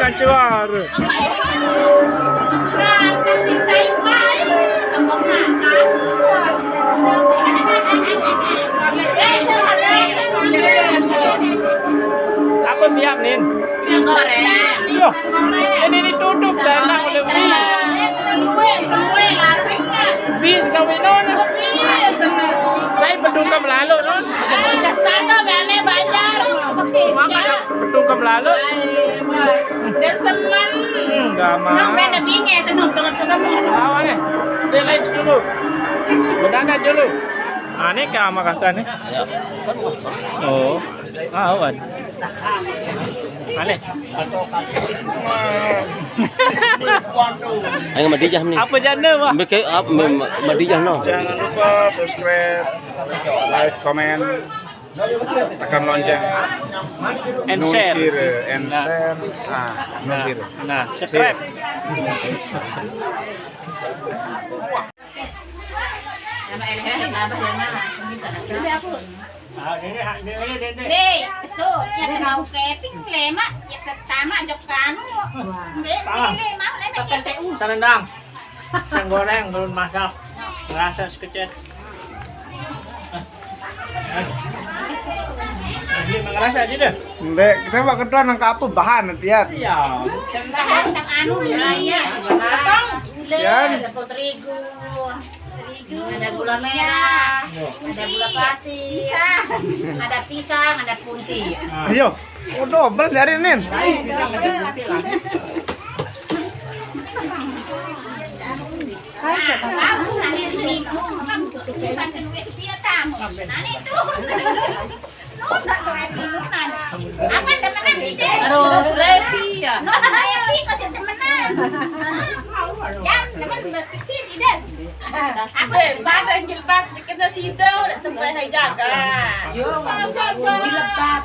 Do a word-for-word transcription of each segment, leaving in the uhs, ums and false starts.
Cuar. Apa siap, Nin? Yang goreng. Loh, ini ditutup, saya nang oleh Wi. Bisa, Wi, non. Saya bedung ke melalu, non. Tanda bane Banjar. Maka bedung ke melalu. Dan semen. Hmm, nggak mau. Nang beda binge seneng tengah-tengah. Apa nih? Dia lagi dulu. Bedana dulu. Aneh ke sama kakak nih. Oh. Ah, awan. Aneh. Ayo madijah nih. Apa janda, Pak? Mbeke up madijah no. Jangan lupa subscribe, like, comment, tekan lonceng. And share. Nusir, and share. Ah, nah, nusir. Nah, subscribe. Nih, itu, ya mau keping lemak, ya pertama jok kamu. Mbak, ini mau lemak, ya. Sarendang. Yang goreng belum masak. Ngerasa sekecet. Ini ngerasa aja deh. Ndek, kita mau kedua nang apa bahan nanti ya? Iya. Bahan tang anu, iya. Tepung, gula, tepung terigu. Terigu, ada gula merah, ada gula pasir, ada pisang, ada punti. Ayo, oh, double jari, Nin. Aduh, Revi ya. Revi kok sih temenan. Jam temen berpikir tidak. Apa? Pada jilbab kena sida, udah sampai hai jaga. Yo, jilbab.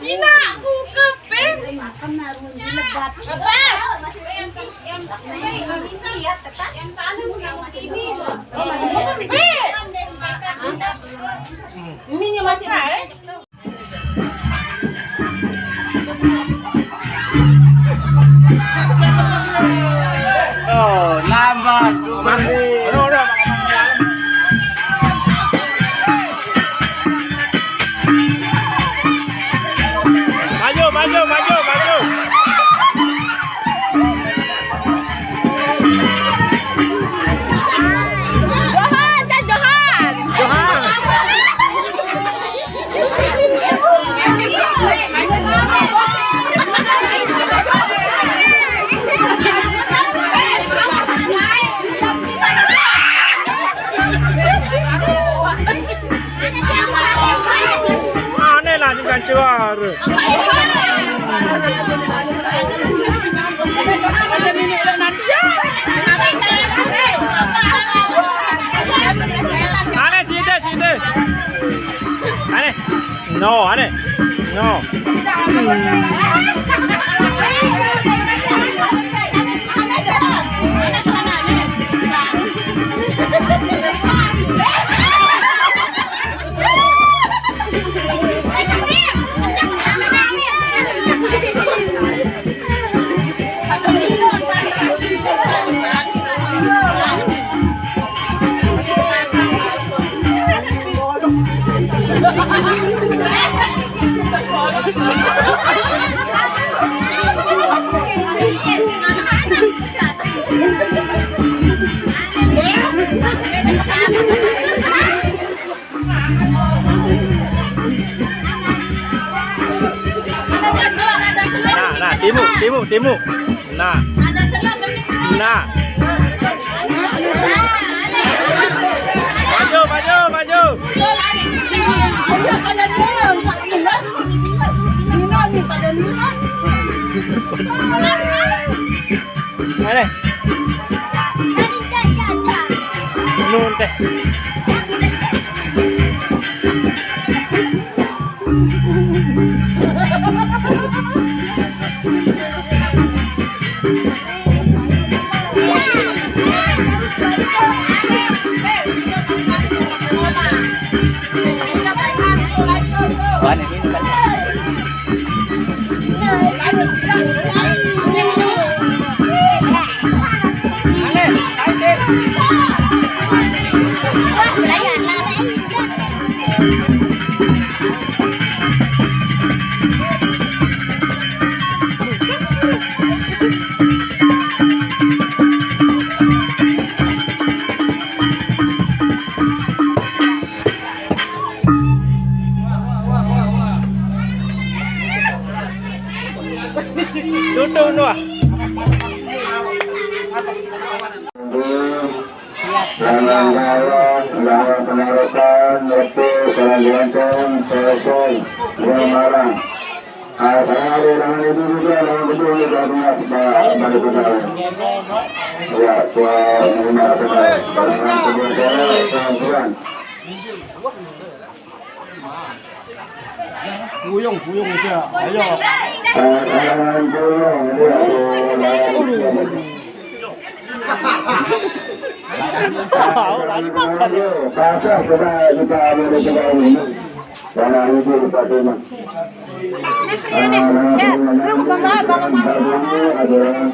Inakku keping. Makan harus jilbab. Apa? Ini masih naik. Oh, lambat. Maju, maju, maju, maju. Johan, kan Johan. Johan. Aneh lah, ini kan suara. Aneh, sini, sini. Aneh. No, aneh. No. Nah, nah, timu, timu, timu. Nah. Nah. Maju, maju, maju. Aneh. Nun teh. Tutu nuah. Tangan bawah, tangan pengarukan, lepas, tangan gantung, selesai, dua marang. Ah, saya ada tangan itu juga, tangan kedua juga, tangan sebelah, balik ke dalam. Ya, tua, lima, tangan kedua, tangan, tangan kurang. Puyung, puyung aja. Ayo. Pasang sudah kita ambil ke bawah ini. Karena itu kita terima. Ada yang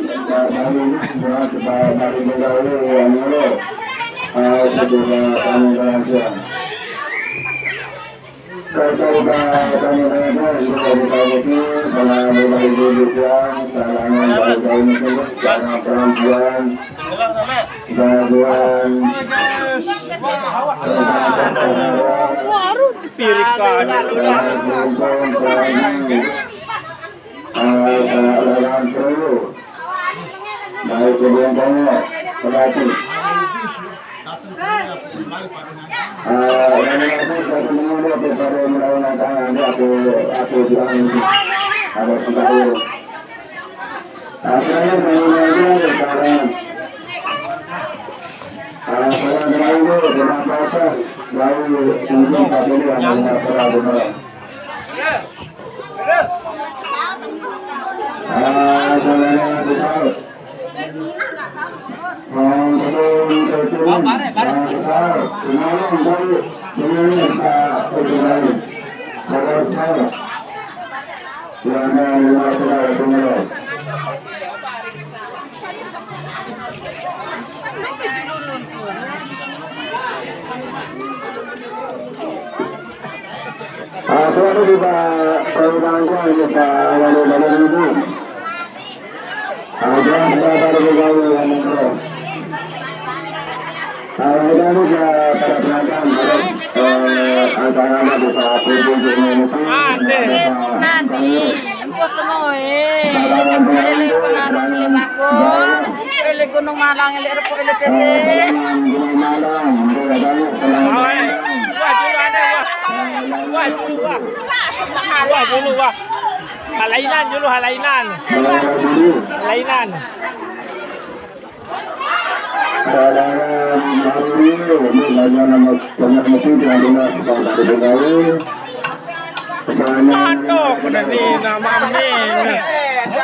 Pirika. Baik, kemudian tanya, berarti. Ah, yang berarti satu menit daripada melawan tangan dia, aku, aku bilang ini. Ada pengaruh. Ah, saya mau nanya sekarang. Ah, kalau ada itu, kenapa apa? Lalu, ini satu ini ada masalah benar. Aku ada di Pak Perbankan, Pak Wali Balai Ibu. Ada, ada, ada di Pak Wali Balai Ibu. Kalau kita ini ke para penonton, ada, eh, acara ada di Pak Ibu, Ibu, Ibu, ada Pak Ibu. Wah, temoy. Ele pengaruh, ele bagus. Ele Gunung Malang, ele Repuk, ele P C. Gunung Malang, ada banyak teman. Wah, dulu ada, wah. Wah, dulu, wah. Wah, dulu, wah. Halainan dulu, halainan. Halainan. Saudara Mario, ini hanya nama banyak mesti di antara saudara Begawi. Aduh, kena ni nama ni.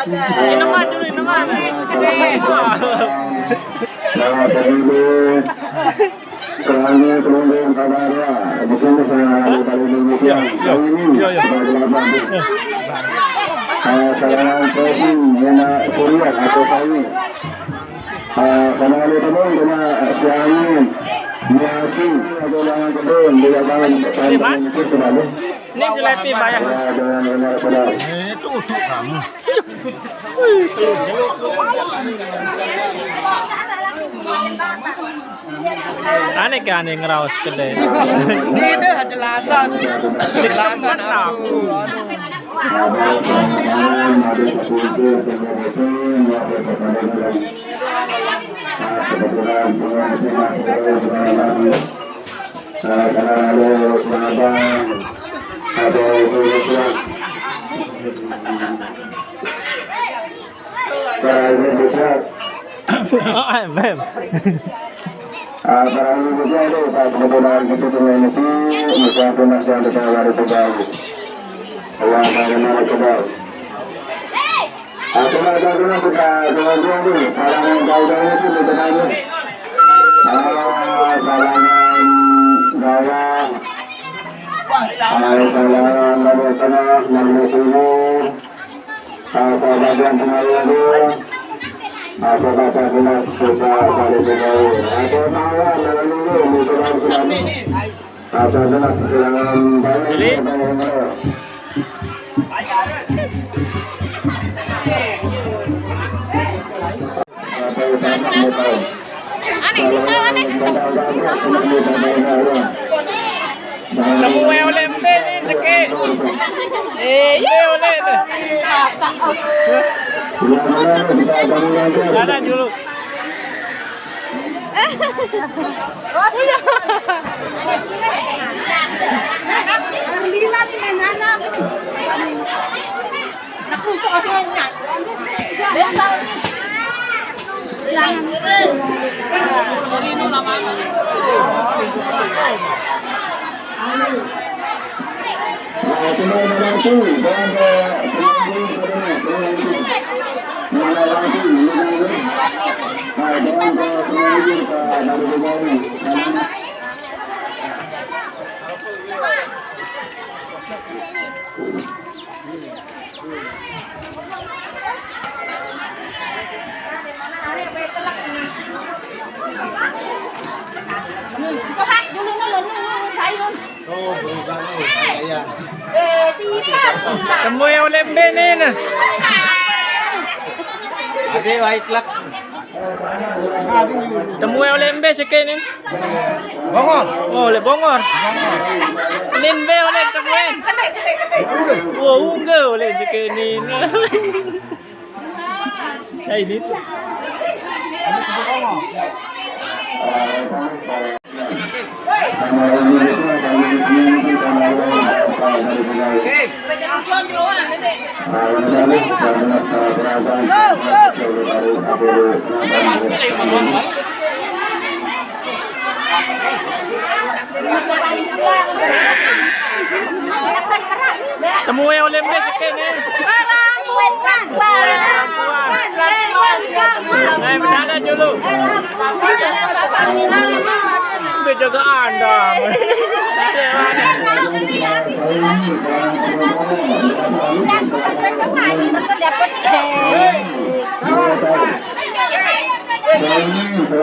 Ini nama dulu, ini nama. Nah, dulu. Kerana penonton saudara, bukan saya dari Indonesia. Ya, ya. Ini ya, ya. Sebagai apa? Eh, saudara Sofi, Nena Surya atau Sawi. Ah, sama ada teman, sama si Amin, Yasin, ada orang kedua, dia datang, datang, datang, itu sudah ada. Ini si Lepi bayar. Ya, jangan dengar pada. Eh, itu untuk kamu. Aneh ke aneh ngerawas kedai. Ini dah jelasan. Jelasan aku. Para ibu besar. Ah, Beb. Ah, para ibu besar itu, Pak Gubernur gitu tuh, ini sih, misalnya tunas yang kita lari ke bawah. Allah, bagaimana ke bawah? Aku mau tahu dulu kita, dua-dua nih, para yang jauh-jauh itu di depannya. Ah, kalangan bawah. Ah, kalangan bawah tengah, yang di sini. Apa bagian pengaruh itu? Apa kata kena suka dari pengaruh? Ada malam, malam minggu, di sekolah, sekolah. Jadi, aneh, aneh. Temu oleh Mbe ni sikit. Eh, ya. Mbe oleh tu. Ada dulu. Temui oleh Mbe ni nah. Ade wai tlak. Temui oleh Mbe sikit ni. Bongor. Oh, oleh Bongor. Ni Mbe oleh temui. Oh, ungga oleh sikit ni. Saya ni. Temui oleh Mbe sikit ni. Perempuan, perempuan, perempuan, perempuan. Naik mendadak dulu. Mbe jaga anda.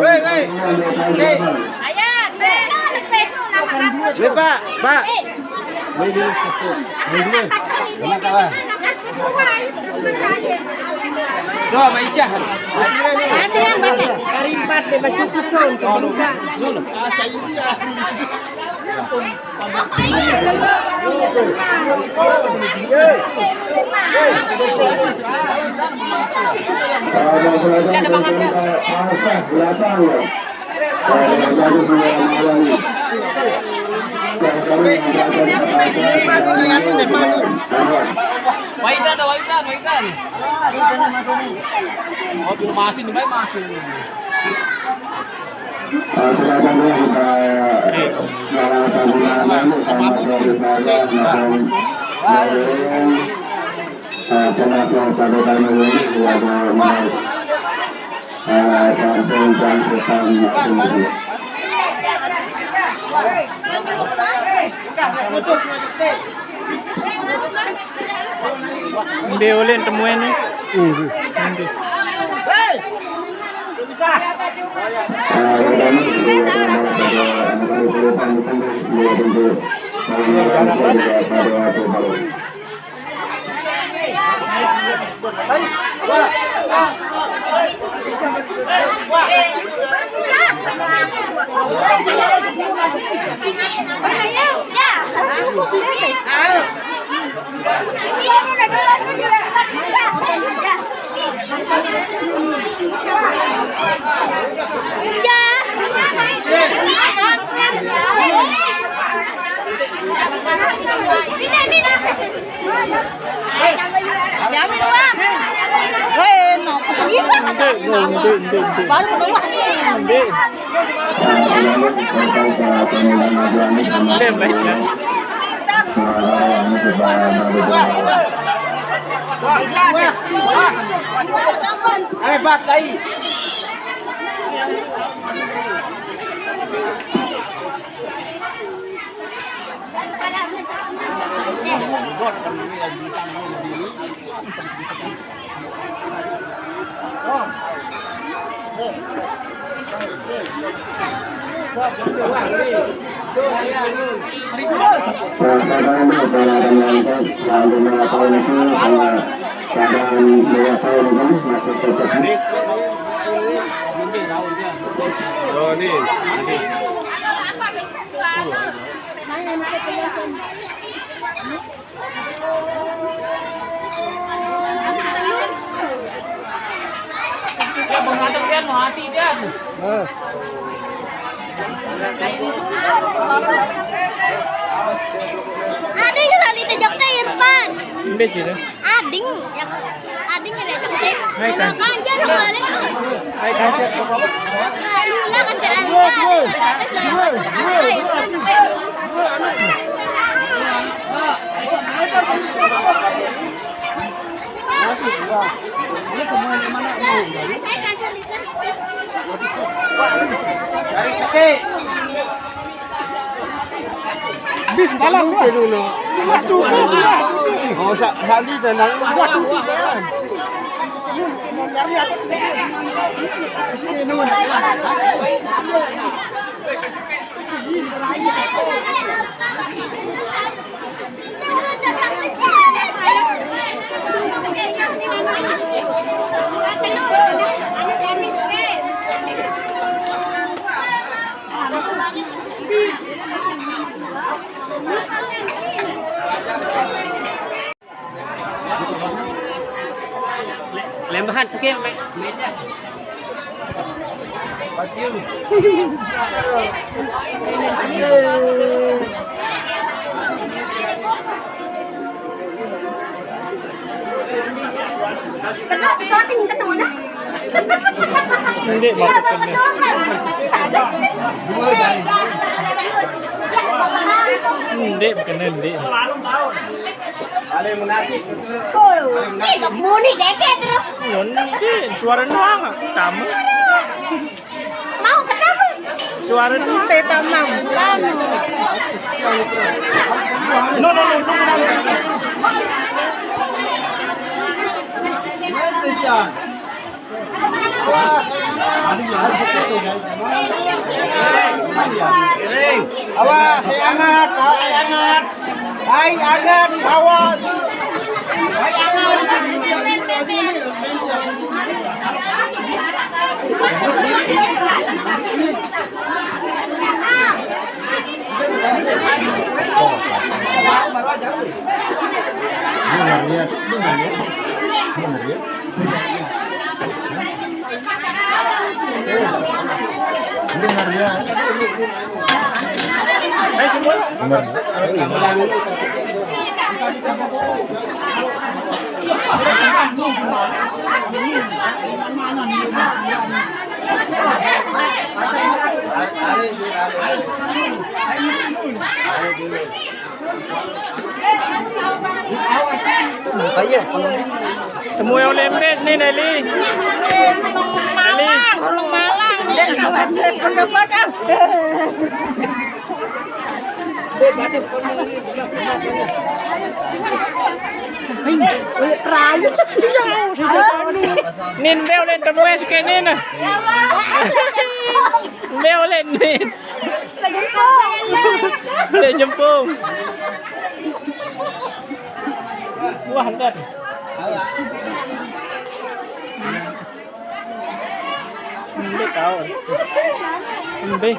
Wei, wei. Hei. Wei, Pak, Pak. Wei, dulu, satu. Wei, dulu. Kenapa, Pak? Doa sama Icah. Ada yang banyak. Karimpat dia baca kusung. Dulu. Ah, saya Icah. Waitan, waitan, waitan. Oh, belum masih nih, baik masih. Mbe ulih temui ni. Mbe. Baru keluar. Hebat lagi. Nah, sekarang ini para penonton, yang dimana tahun itu, sama keadaan dua tahun ini masih tetap. Oh, ini. Ya, Bang Adam, dia mau hati dia. Ading kali itu joknya Irfan. Ambil sih, tuh. Ading, ya. Ading kali itu. Hai, Kang. Makan aja kemarin tuh. Hai, Kang. Lu lah kan jalan. Dari sepi. Bis dalam, Bro. Waduh, waduh, waduh. Oh, sa-, Sandi dan Nang. Waduh. Dari atas. Miskin, nun. Lembahan sikit, Mek. Kenapa saking kenapa? Ndeq maksud kene. Ndeq kene, ndeq. Paling munasib. Oh, ini muni deket terus. Ndeq, suara doang, kamu. Mau kenapa? Suara doang. Teh tamam. No, no, no, no. Awas, hai anget, hai anget. Hai anget, awas. Hai anget. Bener ya. Bener ya. Bener. Temu yang lembek nih, Nelly. Nelly. Orang Malang. Dia kawan dia, pondok Padang. Terakhir. Nin, mbe ulen temu es kene nah. Mbe ulen, Nin. Ulen jempung. Wah, ndet. Mbe tao. Mbe.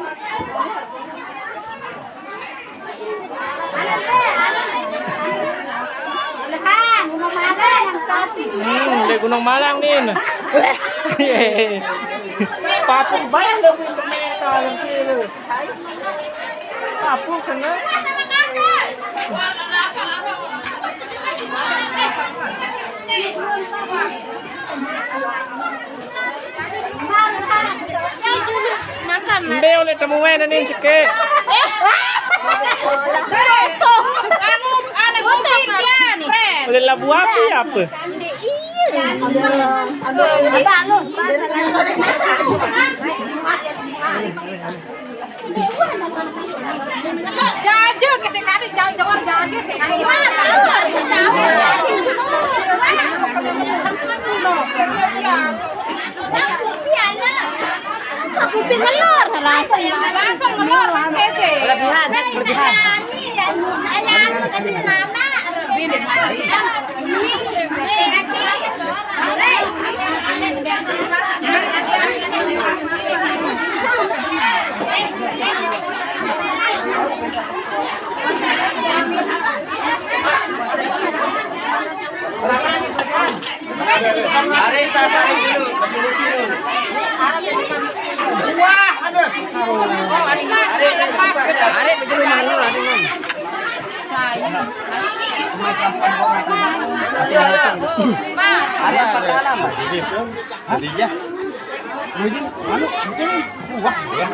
Hmm, di Gunung Malang nih. Papung bayar lo, Win, temen, kalau gitu. Papung sana. Mbe ulen temu wene nin sekeq. Ulen labu api ape? Jaje ke sekali, jangan jawar jaje sekali. Wah, tahu harus jawar. Aku kuping ngelor. Langsung, langsung menurun, Cece. Kelebihan, kelebihan. Areta, tarik dulu, kasih dulu. Wah, aduh. Areta, tarik dulu, malu, aduh. Areta, tarik dulu. Jadi, ya. Jadi, anu, gitu nih. Wah, ya.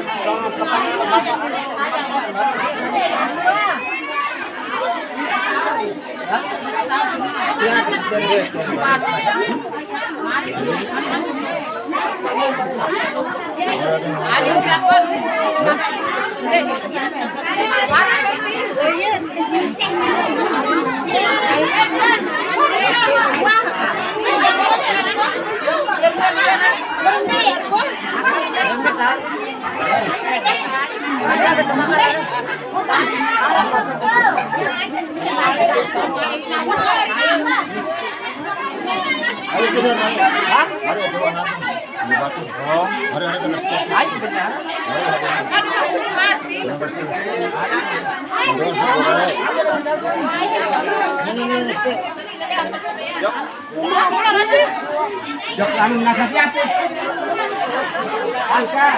Ayo, keluar, ayo. Hah? Ayo, keluar, ayo. Di batu. Oh. Ayo, ayo, kena stop. Ayo, benar. Ayo, ayo. Kena stop. Ayo, ayo, ayo. Ini, ini, ini, stop. Yuk. Jok anu nasasiate. Angka.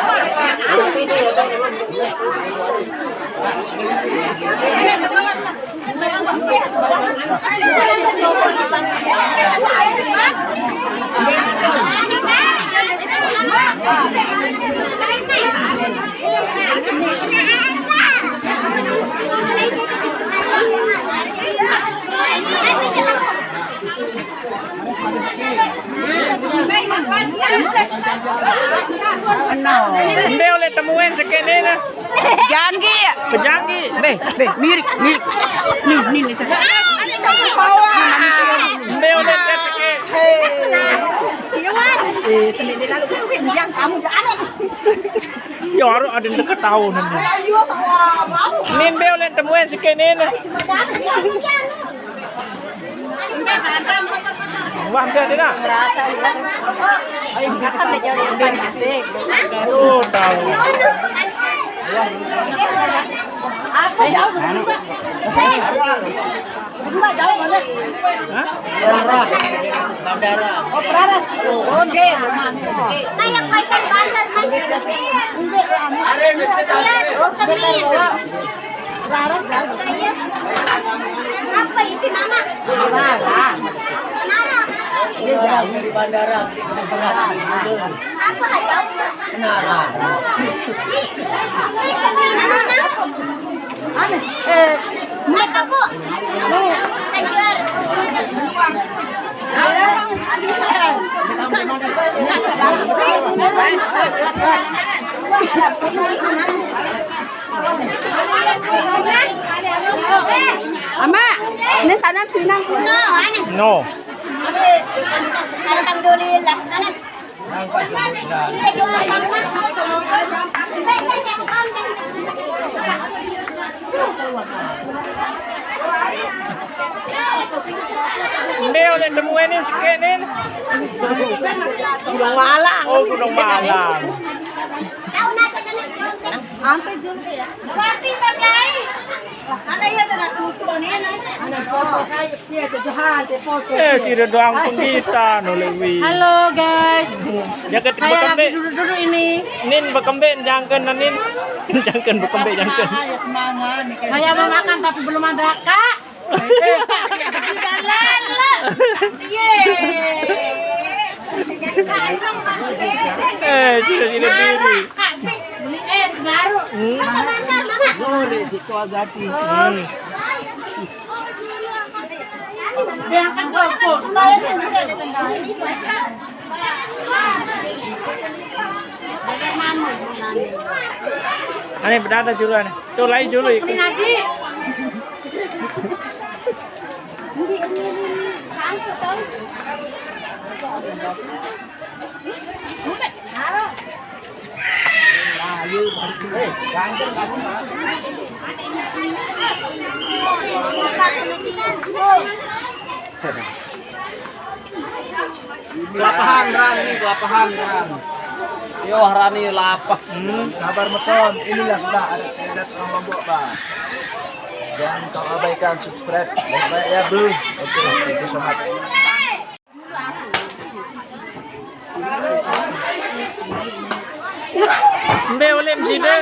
Mbe oleh temuen sekeq nene? Janggi. Pejanggi. Be, be, mirik, mirik. Nih, nih, nih. Mbe oleh tet sekeq? Eh, sendiri lalu, yang kamu jangan. Ya, harus ada yang deket tahu nanti. Ayo, sama mau. Nin mbe oleh temuen sekeq nene? Wah, mbe ade dah. Ngerasa, ya. Ayo, makan deh, jauh lebih. Oh, tahu. Apa jauh? Hah? Bandara. Oh, Prara. Oke. Nah, yang kaitan bandar, Mas. Iya, oh, semin. Prara, kan? Iya. Apa isi, Mama? Prara. Kenapa? Ini jauh dari bandara. Apa jauh? Anu, eh, apa, Bu? Hajar. Ama, ini tanam sini. No, aneh. No. Alhamdulillah. Aneh. Mbe oleh temuen ni sekeq ni? Gunung Malang. Oh, Gunung Malang. Antri dulu ya. Ada iya tuh, ada tutup nih. Eh, sire doang penggitan oleh wi. Halo, guys. Jaket. Saya lagi bekembe. Duduk-duduk ini. Nin bekembe jangken, Nin. Jangken bekembe jangken. Saya mau makan tapi belum ada, Kak. Eh, Kak, jangan lala. Ye. Eh, sire, sire diri. Kak, bis beli es baru. Hmm. Mama, Mama. Boleh, situ agak. Hmm. Ane bedada julu ane. Tuh, lai julu iku. Kelapahan, Ran, ini kelapahan, Ran. Yo, Rani lapah. Hmm, sabar, Meton. Inilah sudah adat istiadat orang Lombok, Pak. Jangan kau abaikan, subscribe. Baik-baik ya, Bro. Oke, thank you so much. Mbe oleh mside.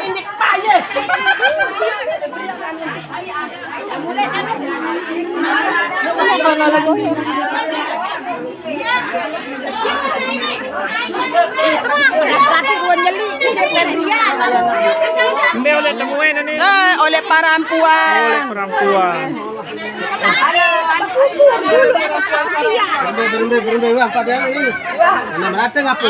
Mbe oleh temuen ni. Eh, oleh parampuan. Oleh parampuan. Berembe, berembe, berembe, wah, pada ini. Mana merata ngapa?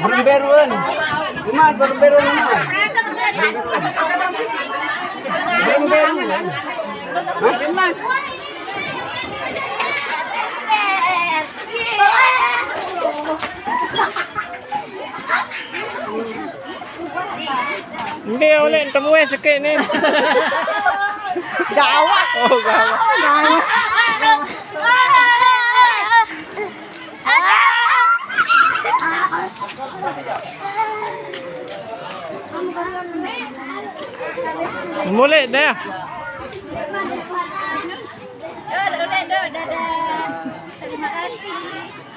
Berembe ruan. Iman, berembe ruan, Iman. Berembe ruan. Hah? Mbe oleh temue sikit ni. Gawat. Oh, gawat. Gawat. Mulai dah. Terima kasih.